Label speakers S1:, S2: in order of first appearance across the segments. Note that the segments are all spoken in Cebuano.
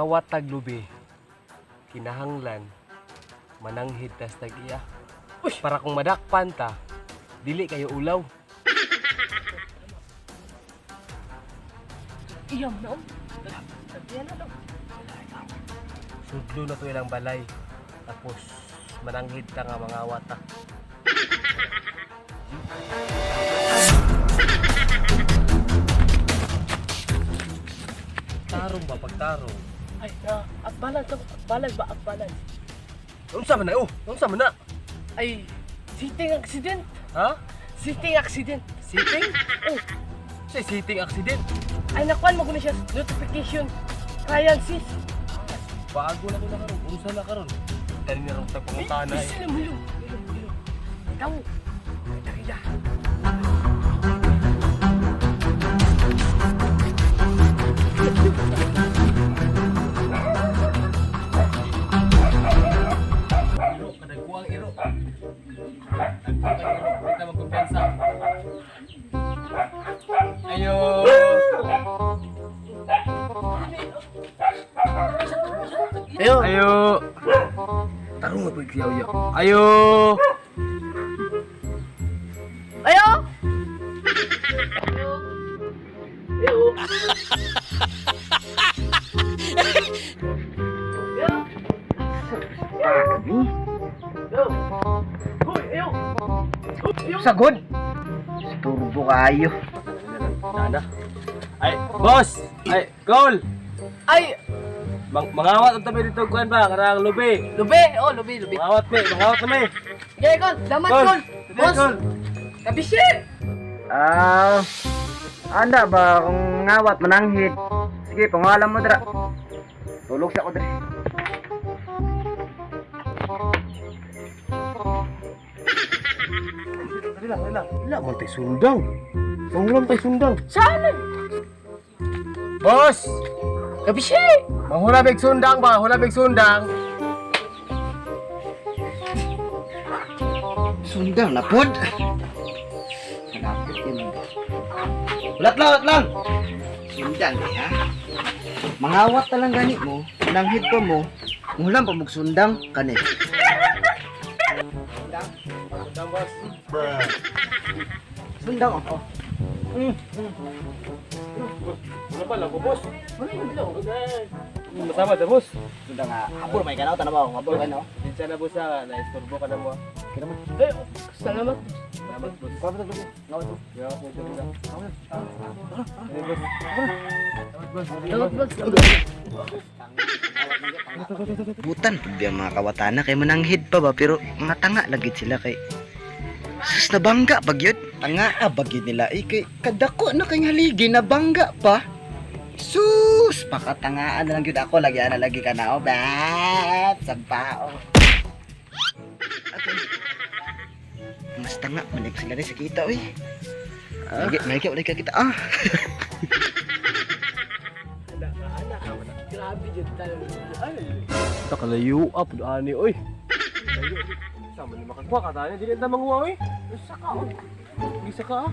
S1: Mangawat tag lubi. Kinahanglan mananghid tas tag iya. Para kung madakpan ta, dili kayo ulaw.
S2: Iyam na oh. Sabihan na daw.
S1: Sudlo na to ilang balay. Tapos mananghid ta nga mangawat ta. Tarong ba pagtarong?
S2: Ay, at balance ako. At balance ba? At balance.
S1: Unsa man na? Oh, unsa man na?
S2: Ay, sitting accident.
S1: Ha?
S2: Sitting accident.
S1: Sitting?
S2: Oh,
S1: Sa sitting accident.
S2: ay nakuan mo ko na siya notification. Client sis.
S1: Bago na ko na karon. Unsa na karon? Dali na rong tagpangutana
S2: Ay,
S1: eh.
S2: sila mo yun. Ikaw. Kita.
S1: Iro, kadagkuang iro. Dagkuang iro, di ta magkumpiyansa. Ayo.
S2: Ayo.
S1: Ayo. Tarong na pud siya. Ayo.
S2: Ayo. Ayo. Ayo. Ayo. Hoy, ayo. Ayo.
S3: Sagod. Turbo kayo.
S1: Nana. Ay, boss. Ay, goal.
S2: Ay,
S1: Mangawat ang tabi dito kuan ba karang lubi.
S2: lubi. Oh, lubi, lubi.
S1: Mangawat me, mangawat na me.
S2: Yeah, gol. Damat
S1: Gol.
S2: gol. Boss.
S1: Gol.
S2: Kabisi.
S3: Ah, anda ba kung ngawat mananghid? Sige, pangalan mo dra. Tulog sa ko dre.
S1: Dali lang, dali lang. Wala man tay sundang. Wala man tay sundang.
S2: Saan?
S1: Boss!
S2: Kabisi.
S1: Manghulabig sundang ba? Hulabig sundang.
S3: Sundang na pod. Malapit yun. Ulat lang, ulat lang. Sundang eh, ha? Mangawat na lang gani mo, mananghid pa mo, mulam pa mong sundang kani.
S1: Sundang, boss.
S3: Sundang oh.
S1: Wala pa lang ko, boss. Masama ta, boss.
S3: Sundang ha. Habol may kanaw tanaw, habol kanaw.
S1: Pasensya na, boss, ha. Naistorbo ka na mo. ah.
S3: Kira mo.
S2: Ay, oh, salamat.
S1: Salamat, boss.
S3: Kuha pa Ngawat mo.
S1: Ngawat mo, dali lang. Dali, boss. Salamat, boss.
S2: Salamat, boss.
S3: Butan pud biya mga kawatana kay mananghid pa ba pero matanga lagi sila kay sus nabangga pag yun. Tanga ah, bagid nila eh, kay kadako na kay haligi nabangga pa. Sus pakatangaan na lang gyud ako lagi ana lagi ka na oh bat sampao. Okay. Mas tanga man sila rin sa kita oy. Lagi, lagi, lagi kita ah.
S2: Anak ka, anak ka. Grabe dyan tayo.
S1: Sa kalayo up ani oy. Layo. Sama ni makakuha ka tani dili ta manguha oy.
S2: Usa ka, oh.
S1: Gisa ka ah.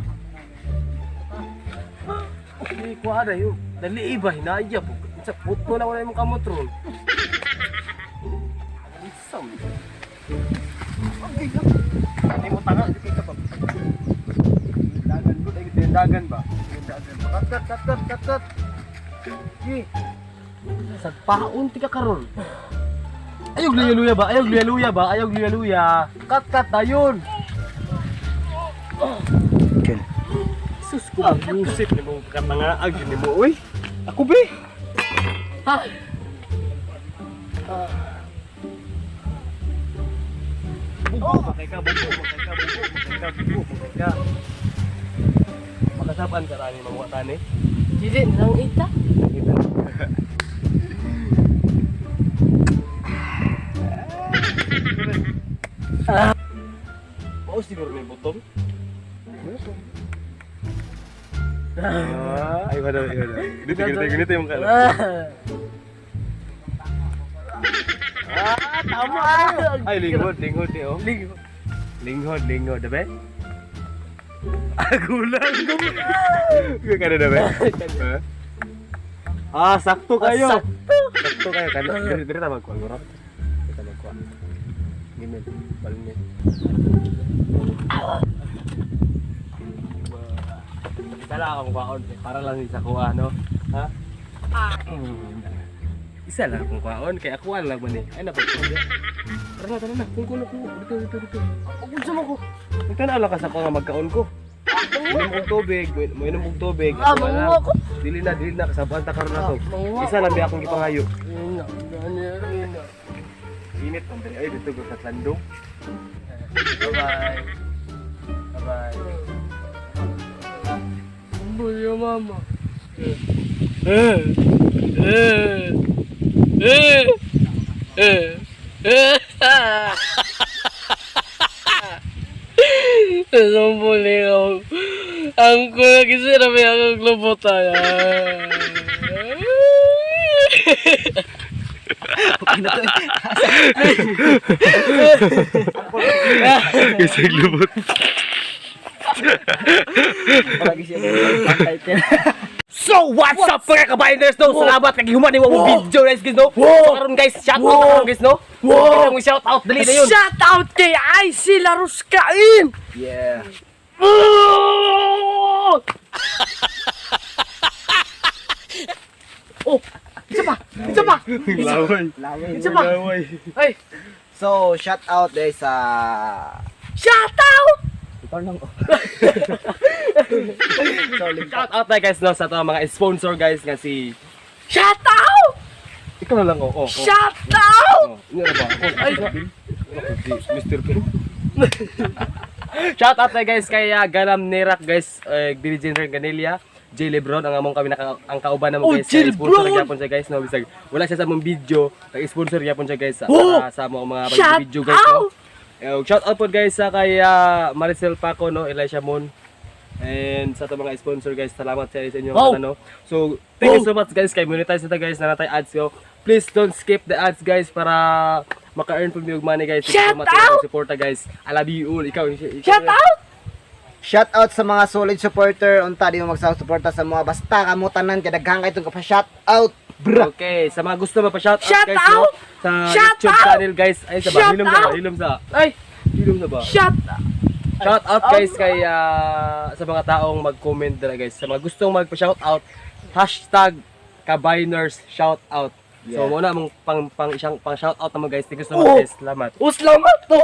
S1: Ay, kuha na yun. Dali iba, hinaya po. Sa puto na wala imong kamot ron. Isa mo. Hindi mo tanga, di ka pa. Dagan ko, ay dagan ba? Dagan ba? Cut, cut, cut, cut, cut, cut. Sige. Sagpaon ti ka karon. Ayog luya-luya ba? Ayog luya-luya ba? Ayog luya-luya. Cut, cut, dayon.
S3: Yun.
S1: Sus ko, musip ni mo katangaag yun ni mo, uy. Ako be.
S2: Ha?
S1: Bugo, makay ka, bugo, makay ka, bugo, makay ka, bugo, makay ka. Makasapan ka tani, mamuha tani.
S2: Dili, nang ita.
S1: Kita. Mao siguro may butong. Ah, ay wala, ay wala. Dito, dito, dito yung kala.
S2: Ah, tama.
S1: Ay, linghod, linghod, eh, oh.
S2: Linghod.
S1: Linghod, linghod, dabe? Ah, gulang. Kaya na dabe? Ah, sakto kayo.
S2: Sakto.
S1: Sakto. Sakto kayo kan. Diri diri ta magkuha guro. Diri ta magkuha. Gimel, balme. Isa lang akong kwaon eh, para lang sa kuha, no? Ha? Isa lang akong kwaon kay ako lang man eh. Ay na. Tara na, tara na. Kung kuno ko dito, dito, dito.
S2: Unsa mo ko?
S1: Magtanaw lang ka sa ko nga magkaon ko. Inom kong tubig, mo inom kong tubig.
S2: Ah,
S1: Ako lang.
S2: manguha ko.
S1: Dili na, dili na, kasabuan ta karon na to.
S2: Ah, manguha.
S1: Isa lang biya akong gipangayo.
S2: Ina, gani, ina.
S1: Init ang diri ay dito sa Tlandong. Bye-bye. Bye-bye.
S2: Buyo mama. Eh. Eh. Eh. Eh. Eh. Sumbuli ko. Ang kuya kasi na may akong lubutan.
S3: Okay na to eh.
S1: Isang lubot.
S3: Palagi siya title.
S2: So what's up, mga kabinders, no? Salamat kay human ni mo video guys, no? So karon guys, shout out karon guys, no? Wow! Shout out dali na yun.
S4: Shout out kay IC Laruskain!
S3: Yeah.
S4: Oh, isa pa! Isa pa!
S1: Laway.
S3: Laway.
S4: Isa pa!
S1: Laway.
S4: Ay,
S3: So, shout out dahil sa
S4: shout out!
S3: Ikaw lang oh. So,
S2: Shout out na guys, no, sa ato mga sponsor guys nga si
S4: Shout out!
S1: Ikaw na lang oh. Oh.
S4: Shout out!
S1: Oh, inyo na ba? Ako, ay, Mr. P.
S2: Shout out na guys kay Ganam Nerak guys, Diligent Ganelia, J Lebron ang among kami naka, ang kauban namo
S4: Oh,
S2: guys.
S4: J.
S2: Sponsor
S4: Lebron!
S2: gyapon siya guys, no, bisag wala siya sa among video, nag-sponsor gyapon siya guys sa
S4: Oh!
S2: para sa among mga
S4: Shout
S2: video guys, no.
S4: out!
S2: Shout out po guys sa kay Maricel Paco, no, Elisha Moon. And sa ato mga sponsor guys, salamat sa inyo
S4: Wow!
S2: ano. So, thank you so much guys kay monetize na ta guys na natay ads ko. Please don't skip the ads guys para maka-earn po mi og money guys. Thank you so
S4: Shout
S2: much sa inyong
S4: out!
S2: suporta guys. I love you all. Ikaw.
S4: Shout out!
S3: Shout out sa mga solid supporter unta di mo magsama suporta sa mga basta kamo tanan kay daghan kay itong pa-shout out bra.
S2: Okay, sa mga gusto mapa-shout out
S4: Shout
S2: guys, no?
S4: out!
S2: Sa
S4: Shout
S2: YouTube
S4: out!
S2: channel guys. Ay sa ba,
S4: Shout
S2: hilom sa ba,
S4: out!
S2: hilom sa.
S4: Ay,
S2: Hilom sa ba.
S4: shout
S2: Shout out guys kay sa mga taong mag-comment dira guys. Sa mga gustong magpa-shout out, #kabiners shoutout. So
S3: Yeah.
S2: muna mong pang pang isang pang shout out naman guys. Thank you so
S4: Oh!
S2: much guys. Salamat.
S4: Oh, salamat to!